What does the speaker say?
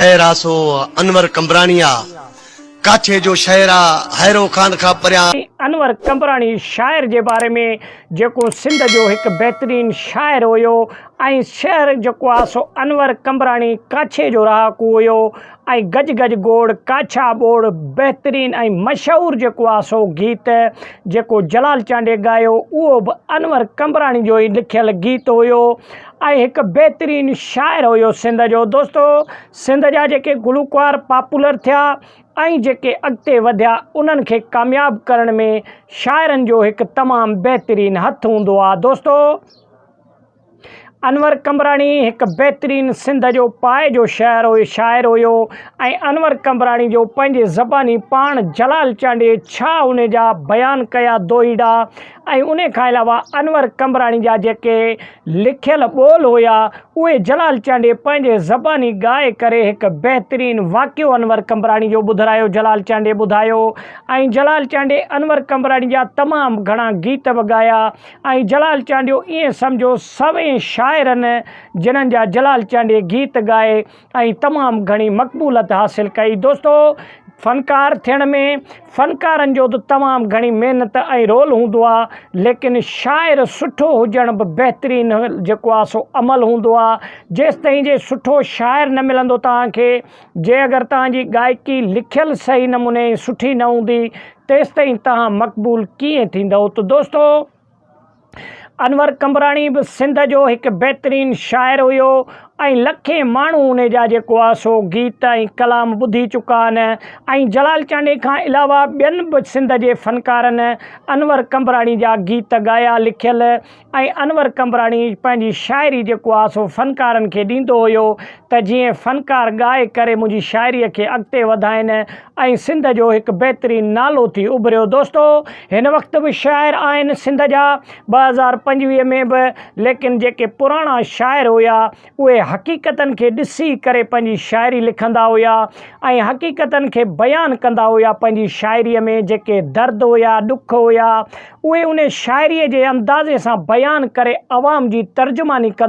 شهر آ سو انور قمبراڻي آ. ڪاڇي جو شهر آ هيرو خان کان پريان. انور قمبراڻي شاعر جي باري ۾ جيڪو سنڌ جو هڪ بهترين شاعر هيو ۽ شهر جيڪو آ سو انور قمبراڻي ڪاڇي جو رهاڪو هيو ۽ گج گج گوڙ ڪاڇا ٻوڙ بهترين ۽ مشهور جيڪو آ سو گيت جيڪو جلال چانڊيي ڳايو اهو به انور قمبراڻي جو ئي لکيل گيت هيو ۽ هڪ بهترين شاعر هيو سنڌ جو دوستو سنڌ جا جيڪي گلوڪار پاپولر ٿيا ۽ جيڪي اڳتي وڌيا انهن کي ڪامياب ڪرڻ ۾ شاعرن جو هڪ تمام بهترين هٿ هوندو آ دوستو انور قمبراڻي هڪ بهترين سنڌ جو پائي جو شاعر هيو شاعر هيو ۽ انور قمبراڻي جو پنهنجي زباني پاڻ جلال چانڊيي ڇا ان جا بيان ڪيا دوهيڙا ۽ ان کان علاوه انور قمبراڻي جا جيڪي لکيل ٻول هيا اهي جلال چانڊيي پنهنجي زباني ڳائي ڪري هڪ بهترين واقعو انور قمبراڻي جو ٻڌرايو جلال چانڊيي ٻڌايو ۽ جلال چانڊيي انور قمبراڻي جا تمام گهڻا گيت به ڳايا ۽ جلال چانڊيو ائين سمجهو سوين شاعرن جنھن جا جلال چانڊيي گيت ڳائي ۽ تمام گهڻي مقبولت حاصل ڪئي دوستو فنڪار ٿيڻ ۾ فنڪارن جو ته تمام گهڻي محنت ۽ رول هوندو آ ليڪن شاعر سٺو هجڻ به بهترين جيڪو آ سو عمل هوندو آ جيستائين جي سٺو شاعر نه ملندو توهان کي جي اگر توهان جي گائڪي لکيل صحيح نموني سٺي نه هوندي تيستائين توهان مقبول ڪيئن ٿيندؤ ته دوستو انور قمبراڻي به سنڌ جو هڪ بهترين شاعر هيو ۽ لکين ماڻهو ان جا جيڪو آ سو گيت ۽ ڪلام ٻڌي چڪا آهن ۽ جلال چانڊيي کان علاوه ٻين به سنڌ جي فنڪارن انور قمبراڻي جا گيت ڳايا لکيل ۽ انور قمبراڻي پنهنجي شاعري جيڪو آ سو فنڪارن کي ڏيندو هيو ته جيئن فنڪار ڳائي ڪري منهنجي شاعري کي اڳتي وڌائين ۽ سنڌ جو هڪ بهترين نالو ٿي اڀريو دوستو هن وقت به شاعر آهن سنڌ جا 2025 ۾ به ليڪن جيڪي پراڻا شاعر هيا اهي حقيقتن کي ڏسي ڪري پنهنجي شاعري لکندا هيا ۽ حقيقتن کي بيان ڪندا هيا پنهنجي شاعريء ۾ جيڪي درد هيا ڏک هيا اهي ان شاعريء جي اندازي سان بيان ڪري عوام جي ترجماني ڪندا.